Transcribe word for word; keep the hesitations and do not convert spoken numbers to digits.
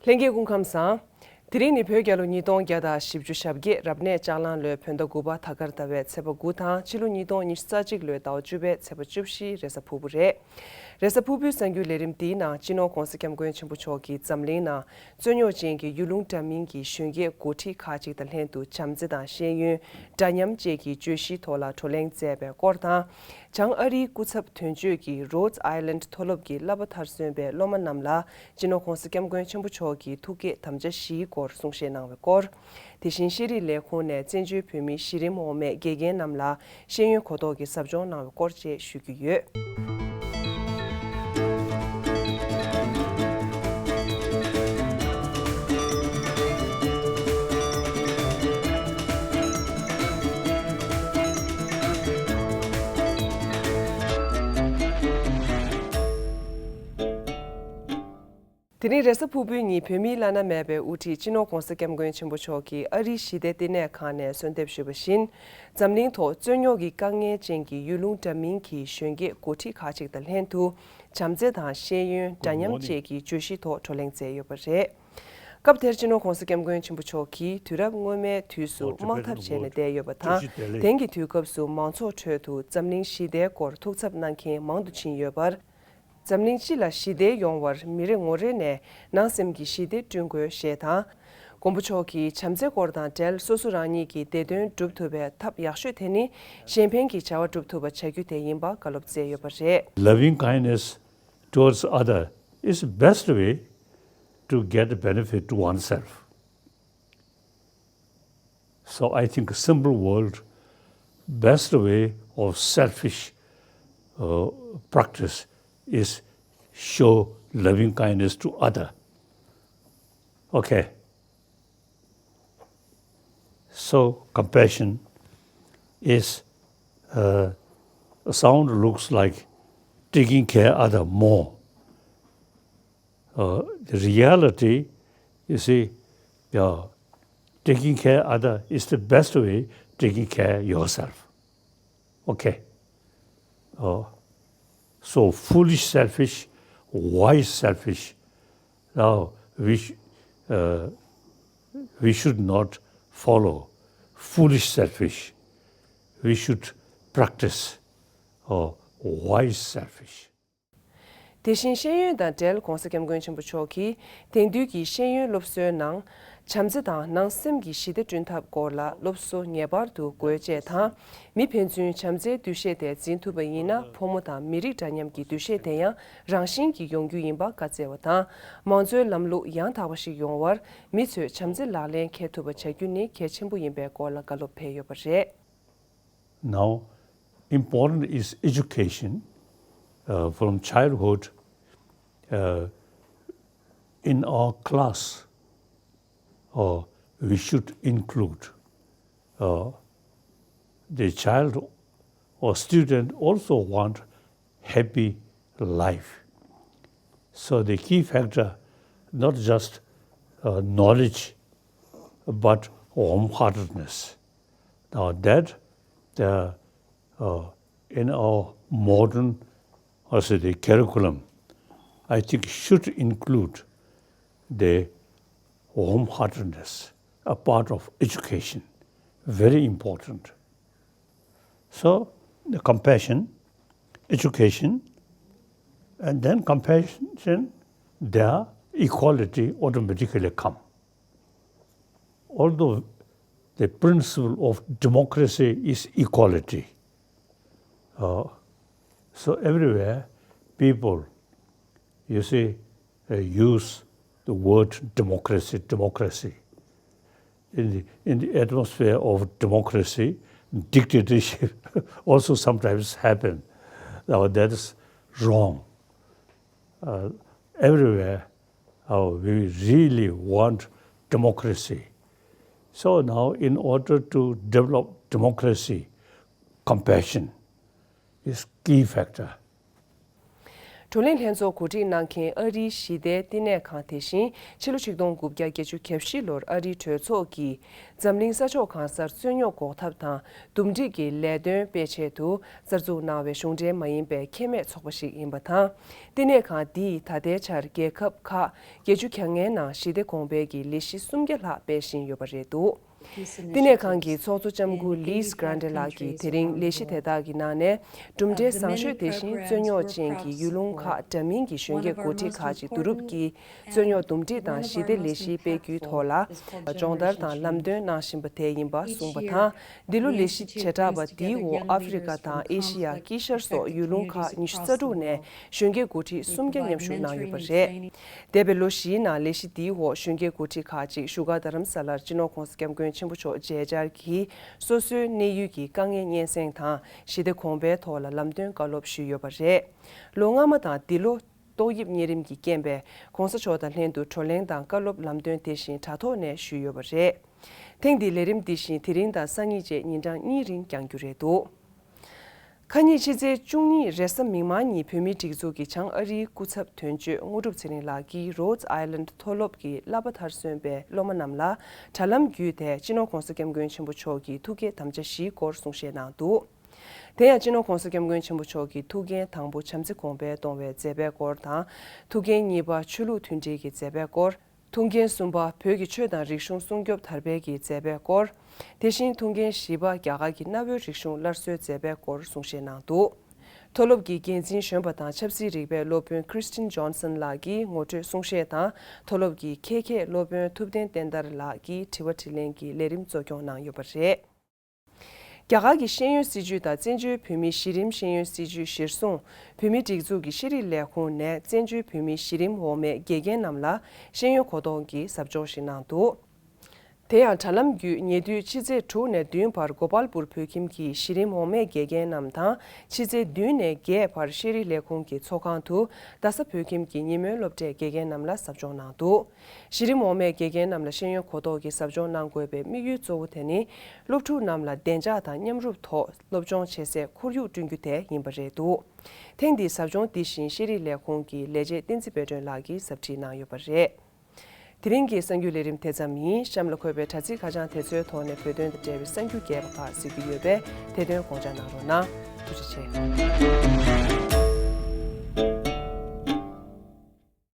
ལྷན་རྒྱས་སྐུ་ཁམས་བཟང་། དེ་རིང་ནི་བོད་རྒྱལ་ལོ་ཉིས་སྟོང་བརྒྱ་དང་བཞི་བཅུ་ཞེ་བརྒྱད། རབ་གནས་ལྕགས་གླང་ལོའི་བོད་ཟླ་དགུ་པ་དར་དཀར་ཟླ་བའི་ཚེས་པ་དགུ་དང་ཕྱི་ལོ་ཉིས་སྟོང་ཉི་ཤུ་རྩ་གཅིག་ལོའི་ཟླ་བ་བཅུ་པའི་ཚེས་པ་བཅུ་བཞི་རེས་གཟའ་ཕུར་བུ་རེད། རེས་གཟའ་ཕུར་བུའི་གསར་འགྱུར་ལས་རིམ་འདིའི་ནང་སྤྱི་ནོར་༧གོང་ས་༧སྐྱབས་མགོན་ཆེན་པོ་མཆོག་གིས་འཛམ་གླིང་ནང་རྩོད་རྙོག་ཅན་གྱི་ཡུལ་ལུང་འདྲ་མིན་གྱི་གཞོན་སྐྱེས་འགོ་ཁྲིད་ཁག་ཅིག་དང་ལྷན་དུ་བྱམས་བརྩེ་དང་ཤེས་ཡོན་འདྲ་མཉམ་བཅས་ཀྱི་བརྗོད་གཞིའི་ཐོག་ལ་བགྲོ་གླེང་མཛད་པའི་སྐོར་དང་། བྱང་ཨ་རིའི་སྐུ་ཚབ་དོན་གཅོད་ཀྱིས་Rhode Island་མཐོ་སློབ་ཀྱི་བསླབ་པ་མཐར་སོན་པའི་སློབ་མ་རྣམས་ལ་སྤྱི་ནོར་༧གོང་ས་༧སྐྱབས་མགོན་ཆེན་པོ་མཆོག་གི་ཐུགས་བསྐྱེད་དམ་བཅའ་བཞིའི་སྐོར་གསུང་བཤད་གནང་བའི་སྐོར། དེ་བཞིན་ཤེས་རིག་ལས་ཁུངས་ནས་བཙན་བྱོལ་བོད་མིའི་གཞི་རིམ་འོག་མའི་དགེ་རྒན་རྣམས་ལ་ཤེས་ཡོན་གོ་རྟོགས་ཀྱི་ཟབ་སྦྱོང་གནང་བའི་སྐོར་བཅས་ཞུ་རྒྱུ་ཡོད། དེ་རིང་རེས་གཟའ་ཕུར་བུའི་ཉིན་བོད་མིའི་བླ་ན་མེད་པའི་དབུ་ཁྲིད་སྤྱི་ནོར་༧གོང་ས་༧སྐྱབས་མགོན་ཆེན་པོ་མཆོག་གིས་ཨ་རིའི་ཞི་བདེ་ལྟེ་གནས་ཁང་ནས་གསོལ་འདེབས་ཞུས་པ་བཞིན། འཛམ་གླིང་ཐོག་རྩོད་རྙོག་གི་དཀའ་ངལ་ཅན་གྱི་ཡུལ་ལུང་འདྲ་མིན་གྱི་གཞོན་སྐྱེས་འགོ་ཁྲིད་ཁག་ཅིག་དང་ལྷན་དུ་བྱམས་བརྩེ་དང་ཤེས་ཡོན་འདྲ་མཉམ་བཅས་ཀྱི་བརྗོད་གཞིའི་ཐོག་བགྲོ་གླེང་མཛད་ཡོད་པ་རེད། སྐབས་དེར་སྤྱི་ནོར་༧གོང་ས་༧སྐྱབས་མགོན་ཆེན་པོ་མཆོག་གིས་དུས་རབས་སྔོན་མའི་དུས་སུ་དམག་འཐབ་བྱས་ནས་བསྡད་ཡོད་པ་དང་། དེང་གི་དུས་སྐབས་སུ་མང་ཚོགས་ཁྲོད་དུ་འཛམ་གླིང་ཞི་བདེའི་སྐོར་ཐུགས་འཚབ་གནང་མཁན་མང་དུ་ཕྱིན་ཡོད་པར། འཛམ་གླིང་སྤྱི་ལ་ཞི་བདེ་ཡོང་བར་མི་རེ་ངོ་རེ་ནས་ནང་སེམས་ཀྱི་ཞི་བདེ་བསྐྲུན་དགོས་ཞེས་དང་། མགོན་པོ་མཆོག་གིས་བྱམས་བརྩེ་སྐོར་དང་འབྲེལ་སོ་སོ་རང་ཉིད་ཀྱི་བདེ་དོན་སྒྲུབ་ཐུབ་པའི་ཐབས་ཡག་ཤོས་དེ་ནི་གཞན་ཕན་གྱི་བྱ་བ་སྒྲུབ་ཐུབ་པ་བྱ་རྒྱུ་དེ་ཡིན་པ་བཀའ་སློབ་སྩལ་ཡོད་པ་རེད། Loving kindness towards other is best way to get benefit to oneself. So I think a simple word, best way of selfish uh, practice is show loving kindness to other. Okay. So compassion is uh, sound looks like taking care other more. Uh, the reality, you see, uh, taking care other is the best way taking care yourself. Okay. Uh, so foolish selfish, wise selfish. Now we sh- uh, we should not follow foolish selfish. We should practice uh, wise selfish. དེ་བཞིན་ཤེས་ཡོན་དང་འབྲེལ་༧གོང་ས་༧སྐྱབས་མགོན་ཆེན་པོ་མཆོག་གིས་དེང་དུས་ཀྱི་ཤེས་ཡོན་སློབ་གསོའི་ནང་། བྱམས་བརྩེ་དང་ནང་སེམས་ཀྱི་ཞི་བདེ་བསྐྲུན་ཐབས་སྐོར་ལ་སློབ་གསོ་ངེས་པར་དུ་དགོས་ཅེས་དང་། མི་ཕན་ཚུན་བྱམས་བརྩེའི་འདུ་ཤེས་དེ་འཛིན་ཐུབ་པ་ཡིན་ན་ཕོ་མོ་དང་མི་རིགས་འདྲ་མཉམ་གྱི་འདུ་ཤེས་དེ་ཡང་རང་བཞིན་གྱིས་ཡོང་རྒྱུ་ཡིན་པ་བཀའ་སྩལ་བ་དང་། མང་གཙོའི་ལམ་ལུགས་ཡང་དག་པ་ཞིག་ཡོང་བར་མི་ཚོས་བྱམས་བརྩེ་ལག་ལེན་འཁེལ་ཐུབ་པ་བྱ་རྒྱུ་ནི་གལ་ཆེན་པོ་ཡིན་པའི་སྐོར་ལ་བཀའ་སློབ་ཕེབས་ཡོད་པ་རེད། Now, important is education uh, from childhood uh, in our class. Uh, we should include uh, the child or student also want happy life. So the key factor, not just uh, knowledge, but warm-heartedness. Now that uh, uh, in our modern, also the curriculum, I think should include the warm-heartedness, a part of education, very important. So the compassion, education, and then compassion, there equality automatically come. Although the principle of democracy is equality, uh, so everywhere people, you see, uh, use the word democracy, democracy. In the, in the atmosphere of democracy, dictatorship also sometimes happen. Now that is wrong. Uh, everywhere uh, we really want democracy. So now in order to develop democracy, compassion is key factor. བགྲོ་གླེང་ལྷན་ཚོགས་གོ་སྒྲིག་གནང་མཁན་ཨ་རིའི་ཞི་བདེའི་བསྟི་གནས་ཁང་དེ་བཞིན་ཕྱི་ལོ་ཆིག་སྟོང་དགུ་བརྒྱ་བརྒྱད་ཅུ་གྱ་བཞི་ལོར་ཨ་རིའི་གྲོས་ཚོགས་ཀྱིས་འཛམ་གླིང་ས་ཕྱོགས་གང་སར་རྩོད་རྙོག་འགོག་ཐབས་དང་འདུམ་འགྲིག་གི་ལས་དོན་སྤེལ་ཆེད་དུ་གསར་འཛུགས་གནང་བའི་གཞུང་འབྲེལ་མ་ཡིན་པའི་ཁེ་མེད་ཚོགས་པ་ཞིག་ཡིན་པ་དང་། བསྟི་གནས་ཁང་འདིས་ད་ལྟའི་ཆར་རྒྱལ་ཁབ་ཁག་བརྒྱད་ཅུ་གྱ་ལྔའི་ནང་ཞི་བདེ་གོང་འཕེལ་གྱི་ལས་གཞི་སུམ་བརྒྱ་ལྷག་སྤེལ་བཞིན་ཡོད་པ་རེད་འདུག་བསྟི་གནས་ཁང་གི་ཚོགས་གཙོ་ལྕམ་སྐུ་ལིས་གྷ་རན་ཏེ་ལགས་ཀྱིས་དེ་རིང་ལས་གཞི་དེ་དག་གི་ནང་ནས་གྲུབ་འབྲས་བཟང་ཤོས་དེ་བཞིན་རྩོད་རྙོག་ཅན་གྱི་ཡུལ་ལུང་ཁག་འདྲ་མིན་གྱི་གཞོན་སྐྱེས་འགོ་ཁྲིད་ཁག་ཅིག་བསྡུ་རུབ་ཀྱིས་རྩོད་རྙོག་འདུམ་འགྲིག་དང་ཞི་བདེ་ལས་གཞི་སྤེལ་རྒྱུའི་ཐོག་ལ་སྦྱོང་བརྡར་དང་ལམ་སྟོན་གནང་བཞིན་པ་དེ་ཡིན་པ་གསུངས་པ་དང་། འདི་ལོ་ལས་གཞི་བྱེ་བྲག་པ་འདིའི་འོག་ཨ་ཧྥེ་རི་ཀ་དང་ཨེ་ཤི་ཡ། དཀྱིལ་ཤར་སོགས་ཡུལ་ལུང་ཁག་ཉི་ཤུ་རྩ་དྲུག་ནས་གཞོན་སྐྱེས་འགོ་ཁྲིད་སུམ་བརྒྱ་མཉམ་ཞུགས་གནང་ཡོད་པ་རེད། འདས་པའི་ལོ་བཞིའི་ནང་ལས་གཞི་འདིའི་འོག་གཞོན་སྐྱེས་འགོ་ཁྲིད་ཁག་ཅིག་བཞུགས་སྒར་རྡ་རམ་ས་ལར་སྤྱི་ནོར་༸གོང་ས་༸སྐྱབས་མགོན་ཆེན་པོ་མཆོག་མཇལ་བཅར་གྱིས་སོ་སོའི་གནས་ཡུལ་གྱི་དཀའ་ངལ་སྙན་སེང་དང་ཞི་བདེ་གོང་འཕེལ་ཐོག་ལ་ལམ་སྟོན་བཀའ་སློབ་ཞུས་ཡོད་པ་རེད། ལོ་སྔ་མ་དང་འདི་ལོ་ཏོག་དབྱིབས་གཉན་རིམས་ཀྱི་རྐྱེན་པས་༸གོང་ས་མཆོག་དང་ལྷན་དུ་བགྲོ་གླེང་དང་བཀའ་སློབ་ལམ་སྟོན་དེ་བཞིན་དྲ་ཐོག་ནས་ཞུས་ཡོད་པ་རེད། ཐེངས་འདིའི་ལས་རིམ་འདི་བཞིན་དེ་རིང་དང་སང་ཉིན་བཅས་ཉིན་གྲངས་གཉིས་རིང་བསྐྱང་རྒྱུ་རེད་འདུག་ཁ་ཉིན་ཕྱི་ཚེས་བཅུ་གཉིས་རེས་གཟའ་མིག་དམར་ཉིན་བོད་མིའི་སྒྲིག་འཛུགས་ཀྱི་བྱང་ཨ་རིའི་སྐུ་ཚབ་དོན་གཅོད་དངོས་གྲུབ་ཚེ་རིང་ལགས་ཀྱིས་Rhode Island་མཐོ་སློབ་ཀྱི་བསླབ་པ་མཐར་སོན་པའི་སློབ་མ་རྣམས་ལ་དྲ་ལམ་བརྒྱུད་དེ་སྤྱི་ནོར་༸གོང་ས་༸སྐྱབས་མགོན་ཆེན་པོ་མཆོག་གི་ཐུགས་བསྐྱེད་དམ་བཅའ་བཞིའི་སྐོར་གསུང་བཤད་གནང་འདུག་དེ་ཡང་སྤྱི་ནོར་༸གོང་ས་༸སྐྱབས་མགོན་ཆེན་པོ་མཆོག་གི་ཐུགས་འགན་དང་པོ་བྱམས་བརྩེ་གོང་འཕེལ་གཏོང་བའི་མཛད་པའི་སྐོར་དང་། ཐུགས་འགན་གཉིས་པ་ཆོས་ལུགས་མཐུན་སྒྲིལ་གྱི་མཛད་པའི་སྐོར། ཐུགས་འགན་གསུམ་པ་བོད་ཀྱི་ཆོས་དང་རིག་གཞུང་སྲུང་སྐྱོབ་དར་སྤེལ་གྱི་མཛད་པའི་སྐོར། དེ་བཞིན་ཐུགས་འགན་བཞི་པ་རྒྱ་གར་གྱི་གནའ་བོའི་རིག་གཞུང་སླར་གསོའི་མཛད་པའི་སྐོར་གསུང་བཤད་གནང་འདུག་མཐོ་སློབ་ཀྱི་འགན་འཛིན་གཞོན་པ་དང་ཆབ་སྲིད་རིག་པའི་སློབ་དཔོན་Christine Johnson་ལགས་ཀྱིས་ངོ་སྤྲོད་གསུང་བཤད་དང་། མཐོ་སློབ་ཀྱི་ཁྱད་ཁྱད་སློབ་དཔོན་ཐུབ་བསྟན་བསྟན་དར་ལགས་ཀྱིས་དྲི་བ་དྲིས་ལན་གྱི་ལས་རིམ་གཙོ་སྐྱོང་གནང་ཡོད་པ་རེད། རྒྱ་གར་གྱི་ཤེས་ཡོན་སྲིད་བྱུས་དང་བཙན་བྱོལ་བོད་མིའི་གཞི་རིམ་ཤེས་ཡོན་སྲིད་བྱུས་གཞིར་བཟུང་། བོད་མིའི་སྒྲིག་འཛུགས་ཀྱི་ཤེས་རིག་ལས་ཁུངས་ནས་བཙན་བྱོལ་བོད་མིའི་གཞི་རིམ་འོག་མའི་དགེ་རྒན་རྣམས་ལ་ཤེས་ཡོན་གོ་རྟོགས་ཀྱི་ཟབ་སྦྱོང་ཞིག་གནང་འདུག་དེ་ཡང་དྲ་ལམ་བརྒྱུད་ཉེ་དུས་ཕྱི་ཚེས་དྲུག་ནས་བདུན་བར་གོ་པལ་པུར་བོད་ཁྱིམ་གྱི་གཞི་རིམ་འོག་མའི་དགེ་རྒན་རྣམས་དང་ཕྱི་ཚེས་བདུན་ནས་བརྒྱད་བར་ཤེས་རིག་ལས་ཁུངས་ཀྱི་ཚོགས་ཁང་དུ་རྡ་ས་བོད་ཁྱིམ་གྱི་ཉིན་མོའི་སློབ་གྲྭའི་དགེ་རྒན་རྣམས་ལ་ཟབ་སྦྱོང་གནང་འདུག་གཞི་རིམ་འོག་མའི་དགེ་རྒན་རྣམས་ལ་ཤེས་ཡོན་གོ་རྟོགས་ཀྱི་ཟབ་སྦྱོང་གནང་དགོས་པའི་དམིགས་ཡུལ་གཙོ་བོ་དེ་ནི། སློབ་ཕྲུག་རྣམས་ལ་བདེ་འཇགས་དང་མཉམ་རུབ་ཐོག་སློབ་སྦྱོང་བྱེད་སའི་ཁོར་ཡུག་བསྐྲུན་རྒྱུ་དེ་ཡིན་པ་རེད་འདུག་ཐེངས་འདིའི་ཟབ་སྦྱོང་འདི་བཞིན་ཤེས་རིག་ལས་ཁུངས་ཀྱི་ལས་བྱེད་བསྟན་འཛིན་དཔལ་སྒྲོན་ལགས་ཀྱིས་ཟབ་ཁྲིད་གནང་ཡོད་པ་རེད། དེ་རིང་གི་གསར་འགྱུར་ལས་རིམ་དེ་ཙམ་ཡིན། གཤམ་ལ་འཁོད་པའི་དྲ་ཚིགས་ཁ་བྱང་དེ་ཚོའི་ཐོག་ནས་བོད་དོན་དང་འབྲེལ་བའི་གསར་འགྱུར་རྒྱས་པ་ཁག་གཟིགས་རྒྱུ་ཡོད་པས་དེ་དོན་དགོངས་འཇགས་གནང་རོགས་གནང་། ཐུགས་རྗེ་ཆེ།